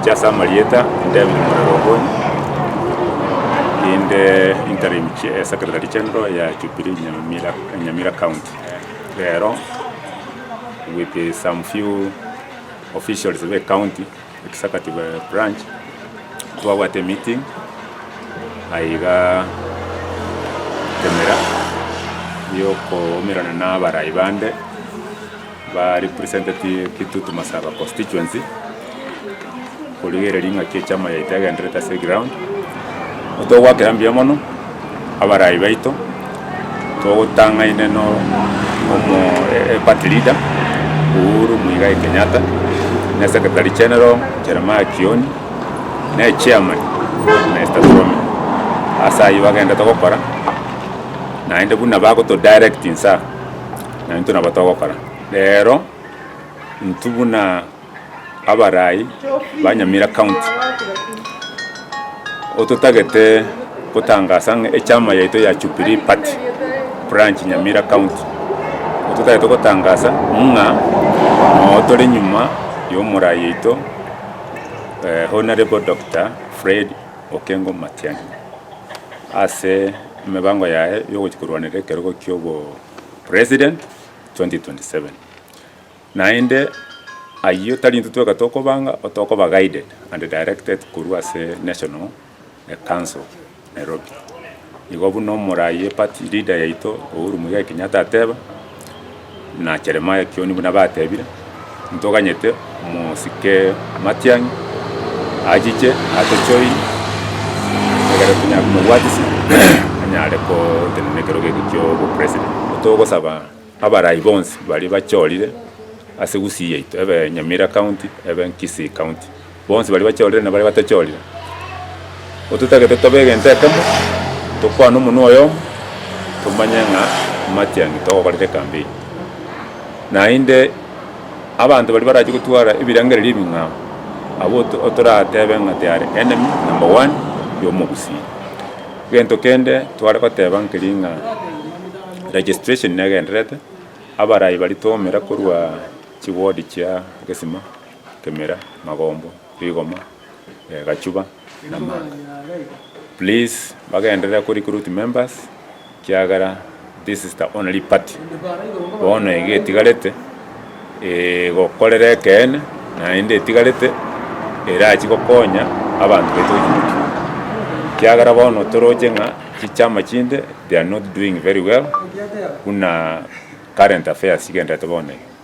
Inche ase amarieta David Morero Obonyo, inde interim secretary general ya Jubilee Nyamira Nyamira county. Rero with some few officials be county executive branch twabwate emeeting aiga Kemera yokoumerana na abarai bande ba representative Kitutu Masaba constituency korigereria ng'aki echama yaito egendererete ase eground. Togoakera mbuya mono abarai baito, togotang'aine no omo eparty leader Uhuru Muigai Kenyatta, na secretary general Jeremiah Kioni, na echairman Mister Koome, ase ayio bagenderete gokora, naende buna bagoto direct inse aa, naintwe nabo togokora. Rero, intwe buna abarai ba Nyamira County, ototagete gotangasa ng'a echama yaito ya Jubilee Party branch Nyamira County, ototagete gotangasa ng'a noo tore nyuma ya omorai oito Honourable Doctor Fred Okengo Matiang'i, ase emebango yaye ya ogochia korwanera ekerogo kia obo president 2027. Naende ayio tari intwe tweka tokobanga, otokoba guided and directed korwa ase National Council Nairobi. Igo buna omorai eparty leader yaito Uhuru Muigai Kenyatta ateba, na Jeremiah Kioni buna batebire, ntoganyete omosike Matiang'i achiche atojoin egere tonyare komobwatisia anyare kotenena ekerogo eke kia obopresident. Togosaba Abarai bonsi baria bachorire ase Gusii yaito, ebe Nyamira County, ebe Kisii County, bonsi baria bachorire na baria batachorire, ototagete tobe egento ekemo, tokwane omonwa oyomo, tomanye ng'a matiang'i togokorera ecampaign. Naende abanto baria barache gotwara ebirengererio ebing'ao, abwo otoratebe ng'a they are enemy number one ya omogusii. Egento kende tware goteba nkeri ng'a registration negendererete, abarai baria twomera korwa chiward chia Gesima, Kemera, Magombo, Rigoma, Gachuba na Manga. Please bagenderere ko recruit members kiagera this is the only party bono iga etigarete egokorera ekeene naende etigarete erachi gokonya abanto baito gochia motwe. Ekiagera bono toroche ng'a chichama chinde they are not doing very well buna current affairs chigendererete bono iga.